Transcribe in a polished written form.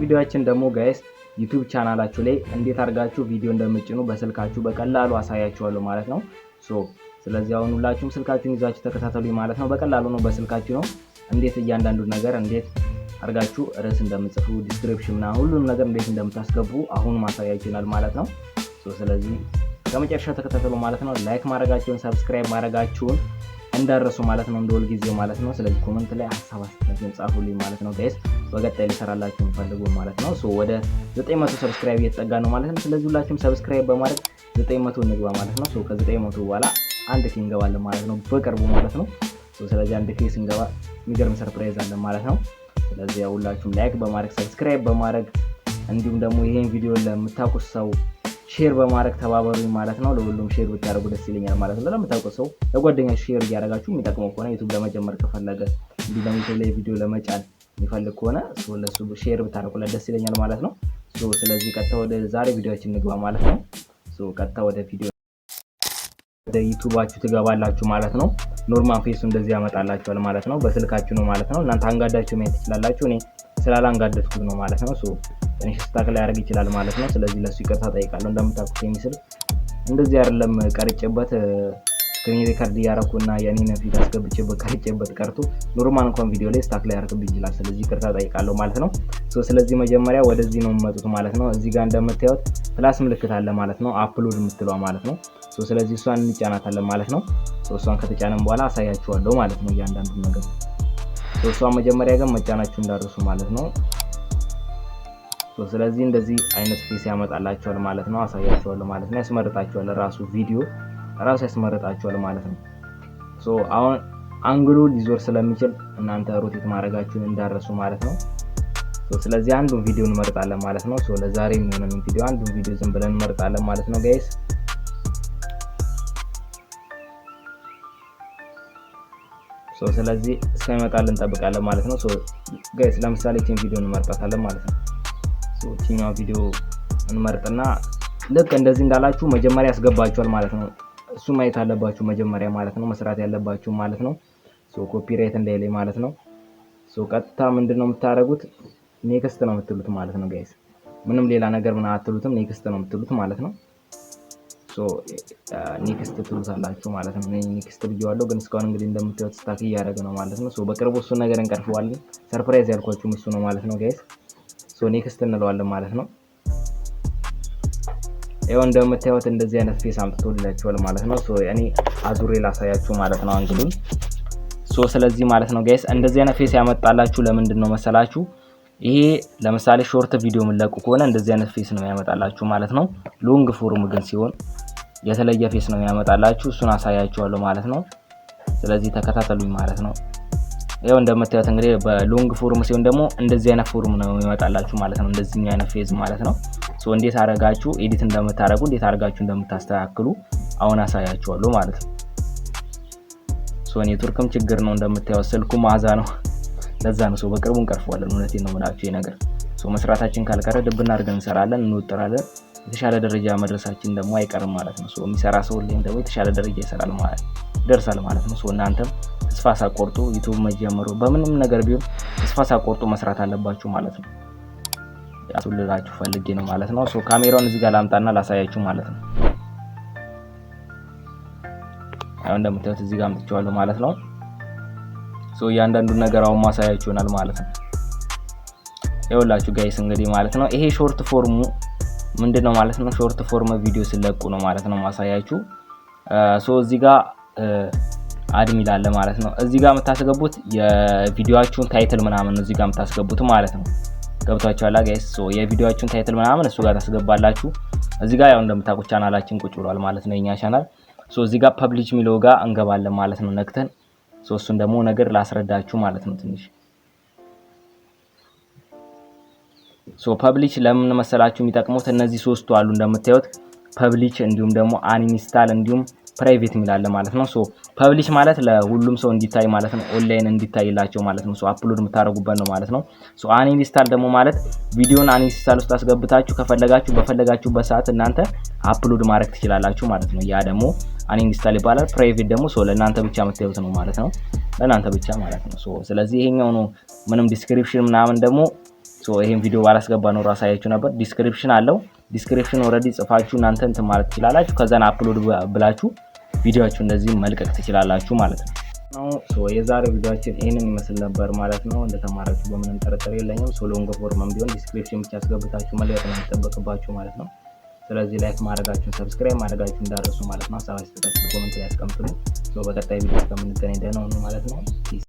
ቪዲዮአችን ደግሞ guys YouTube ቻናላችሁ ላይ እንዴት አድርጋችሁ ቪዲዮ እንደምትጭኑ በስልካችሁ በቀላሉ አሳያችኋለሁ ማለት ነው። So ስለዚህ አሁን ሁላችሁም ስልካችሁን ይዛችሁ ተከታተሉኝ ማለት ነው። በቀላሉ ነው፣ በስልካችሁ ነው። እንዴት እያንዳንዱ ነገር እንዴት አድርጋችሁ ርዕስ እንደምትጽፉ፣ description ምናምን ሁሉንም ነገር እንዴት እንደምታስገቡ አሁን ማሳያችሁ ይሆናል ማለት ነው። So ስለዚህ ከመጨረሻው ተከታተሉ ማለት ነው። Like ማድረጋችሁን፣ subscribe ማድረጋችሁን እንዳትረሱ ማለት ነው፣ እንደ ሁልጊዜው ማለት ነው። ስለዚህ comment ላይ ሀሳብ አስተያየታችሁን ጻፉልኝ ማለት ነው guys፣ በቀጣይ ልሰራላችሁ የምፈልጉ ማለት ነው። So ወደ 900 subscribe እየተጠጋ ነው ማለት ነው። ስለዚህ ሁላችሁም subscribe በማድረግ 900 እንግባ ማለት ነው። So ከ900 በኋላ 1K እንገባለን ማለት ነው፣ በቅርቡ ማለት ነው። So ስለዚህ 1K ስንገባ የሚገርም surprise አለ ማለት ነው። ስለዚህ ያው ሁላችሁም like በማድረግ፣ subscribe በማድረግ፣ እንዲሁም ደግሞ ይሄን ቪዲዮ ለምታውቁት ሰው share በማድረግ ተባበሩኝ ማለት ነው። ለሁሉም share ብታደርጉ ደስ ይለኛል ማለት ነው። ለምታውቁት ሰው፣ ለጓደኛችሁ share እያደረጋችሁ፣ የሚጠቅመው ከሆነ፣ YouTube ለመጀመር ከፈለገ፣ እንዲሁም ደግሞ YouTube ላይ ቪዲዮ ለመጫን የሚፈልግ ከሆነ ለሱ share ብታደርጉለት ደስ ይለኛል ማለት ነው። ስለዚህ ቀጥታ ወደ ዛሬ ቪዲዮአችን እንግባ ማለት ነው። ቀጥታ ወደ ቪዲዮ፣ ወደ YouTube ኣችሁ ትገባላችሁ ማለት ነው። Normal face ኡ እንደዚህ ያመጣላችኋል ማለት ነው። በስልካችሁ ነው ማለት ነው። እናንተ አንጋዳችሁ ማየት ትችላላችሁ። እኔ ስላላንጋደድኩት ነው ማለት ነው። So ትንሽ stuck ሊያደርግ ይችላል ማለት ነው። ስለዚህ ለሱ ይቅርታ ጠይቃለሁ። እንደምታውቁት የኔ ስልክ እንደዚህ አይደለም። ቀርጬበት screen record እያደረኩ እና የኔን ፊት አስገብቼበት ቀርጬበት ቀርቶ normal እንኳን ቪዲዮ ላይ stuck ሊያደርግብኝ ይችላል። ስለዚህ ይቅርታ ጠይቃለሁ ማለት ነው። So ስለዚህ መጀመሪያ ወደዚህ ነው የምመጡት ማለት ነው። እዚህ ጋር እንደምታዩት plus ምልክት አለ ማለት ነው። Upload የምትለዋ ማለት ነው። So ስለዚህ እሷን እንጫናታለን ማለት ነው። So እሷን ከተጫነን በኋላ አሳያችኋለሁ ማለት ነው እያንዳንዱን ነገር። So እሷን መጀመሪያ ግን መጫናችሁ እንዳትረሱ ማለት ነው። So ስለዚህ እንደዚህ አይነት face ያመጣላችኋል ማለት ነው። አሳያችኋለሁ ማለት ነው። ያስመርጣችኋል፣ ራሱ ቪዲዮ ራሱ ያስመርጣችኋል ማለት ነው። So አሁን angle ኡ ሊዞር ስለሚችል እናንተ rotate ማድረጋችሁን እንዳትረሱ ማለት ነው። So ስለዚህ አንዱን ቪዲዮ እንመርጣለን ማለት ነው። So ለዛሬ የሚሆነንን ቪዲዮ፣ አንዱን ቪዲዮ ዝም ብለን እንመርጣለን ማለት ነው guys። So ስለዚህ እስከሚመጣልን እንጠብቃለን ማለት ነው። So guys፣ ለምሳሌ ይህችን ቪዲዮ እንመርጣታለን ማለት ነው። So ይችኛዋ ቪዲዮ እንመርጥና ልክ እንደዚህ እንዳላችሁ መጀመሪያ ያስገባችኋል ማለት ነው። እሱ ማየት አለባችሁ መጀመሪያ ማለት ነው፣ መስራት ያለባችሁ ማለት ነው። So copyright እንዳይለኝ ማለት ነው። So ቀጥታ ምንድነው የምታደርጉት? Next ነው የምትሉት ማለት ነው guys። ምንም ሌላ ነገር ምን አትሉትም፣ next ነው የምትሉት ማለት ነው። So next ትሉታላችሁ ማለት ነው። እኔ next ብዬዋለሁ፣ ግን እስካሁን እንግዲህ እንደምታዩት stuck እያደረገ ነው ማለት ነው። So በቅርቡ እሱን ነገር እንቀርፈዋለን። Surprise ያልኳችሁም እሱ ነው ማለት ነው guys። So next እንለዋለን ማለት ነው። ይኸው እንደምታዩት እንደዚህ አይነት face አምጥቶላችኋል ማለት ነው። So እኔ አዙሬ ላሳያችሁ ማለት ነው angle ኡን። So ስለዚህ ማለት ነው guys፣ እንደዚህ አይነት face ያመጣላችሁ ለምንድን ነው መሰላችሁ? ይሄ ለምሳሌ short ቪዲዮ የምትለቁ ከሆነ እንደዚህ አይነት face ነው ያመጣላችሁ ማለት ነው። Long form ግን ሲሆን የተለየ face ነው ያመጣላችሁ። እሱን አሳያችኋለሁ ማለት ነው። ስለዚህ ተከታተሉኝ ማለት ነው። ይኸው እንደምታዩት እንግዲህ በ long form ሲሆን ደግሞ እንደዚህ አይነት form ነው የሚመጣላችሁ ማለት ነው። እንደዚህኛው አይነት face ማለት ነው። So እንዴት አደረጋችሁ edit እንደምታደርጉ፣ እንዴት አድርጋችሁ እንደምታስተካክሉ አሁን አሳያችኋለሁ ማለት ነው። So ኔትወርክም ችግር ነው፣ እንደምታዩት ስልኩ ማዛ ነው። ለዛ ነው። So በቅርቡ እንቀርፈዋለን። እውነቴን ነው የምላችሁ ይሄ ነገር። So መስራታችን ካልቀረ ድብና አድርገን እንሰራለን፣ እንወጥራለን። የተሻለ ደረጃ መድረሳችን ደግሞ አይቀርም ማለት ነው። So የሚሰራ ሰው ሁሌም ደግሞ የተሻለ ደረጃ ይሰራል ማለት ይደርሳል ማለት ነው። So እናንተም ተስፋ ሳትቆርጡ YouTube መጀመሩ በምንም ነገር ቢሆን ተስፋ ሳትቆርጡ መስራት አለባችሁ ማለት ነው። ያሱልላችሁ ፈልጌ ነው ማለት ነው። So ካሜራውን እዚህ ጋር ላምጣና ላሳያችሁ ማለት ነው። አሁን እንደምታዩት እዚህ ጋር አምጥቼዋለሁ ማለት ነው። So እያንዳንዱን ነገር አሁን ማሳያችሁ ይሆናል ማለት ነው። ይኸውላችሁ guys እንግዲህ ማለት ነው ይሄ short form ኡ ምንድነው ማለት ነው? Short form ቪዲዮ ስለቁ ነው ማለት ነው ማሳያችሁ። So እዚህ ጋር add ሚል አለ ማለት ነው። እዚህ ጋር የምታስገቡት የቪዲዮአችሁን title ምናምን ነው እዚህ ጋር የምታስገቡት ማለት ነው። ገብቷችኋል guys? So የቪዲዮአችሁን title ምናምን እሱ ጋር ታስገባላችሁ። እዚህ ጋር ያው እንደምታውቁት ቻናላችን ቁጭ ብሏል ማለት ነው የኛ ቻናል። So እዚህ ጋር publish የሚለው ጋር እንገባለን ማለት ነው ነክተን። So እሱን ደግሞ ነገር ላስረዳችሁ ማለት ነው ትንሽ። So publish ለምን መሰላችሁ የሚጠቅሙት? እነዚህ ሶስቱ አሉ እንደምታዩት፣ public እንዲሁም ደግሞ uninstall እንዲሁም private የሚል አለ ማለት ነው። So publish ማለት ለሁሉም ሰው እንዲታይ ማለት ነው። ኦንላይን እንዲታይላቸው ማለት ነው። So upload የምታደርጉበት ነው ማለት ነው። So uninstall ደግሞ ማለት ቪዲዮን uninstall ውስጥ አስገብታችሁ ከፈለጋችሁ በፈለጋችሁበት ሰዓት እናንተ upload ማድረግ ትችላላችሁ ማለት ነው። ያ ደግሞ uninstall ይባላል። Private ደግሞ so ለእናንተ ብቻ የምታዩት ነው ማለት ነው። ለእናንተ ብቻ ማለት ነው። So ስለዚህ ይሄኛው ነው። ምንም description ምናምን ደግሞ So ይሄን ቪዲዮ ባላስገባ ኖሮ አሳያችሁ ነበር። Description አለው። Description already ጽፋችሁ እናንተ እንትን ማለት ትችላላችሁ። ከዛን upload ብላችሁ ቪዲዮአችሁ እንደዚህ መልቀቅ ትችላላችሁ ማለት ነው። So የዛሬው ቪዲዮአችን ይህንን ይመስል ነበር ማለት ነው። እንደተማራችሁ በምንም ጥርጥር የለኝም። So long form ም ቢሆን description ብቻ አስገብታችሁ መልቀቅ ነው የሚጠበቅባችሁ ማለት ነው። ስለዚህ like ማድረጋችሁን፣ subscribe ማድረጋችሁን እንዳትረሱ ማለት ነው። ሀሳብ አስተያየታችሁን comment ላይ አስቀምጡልኝ። So በቀጣይ ቪዲዮ እስከምንገናኝ ደህና ሁኑ ማለት ነው። Peace.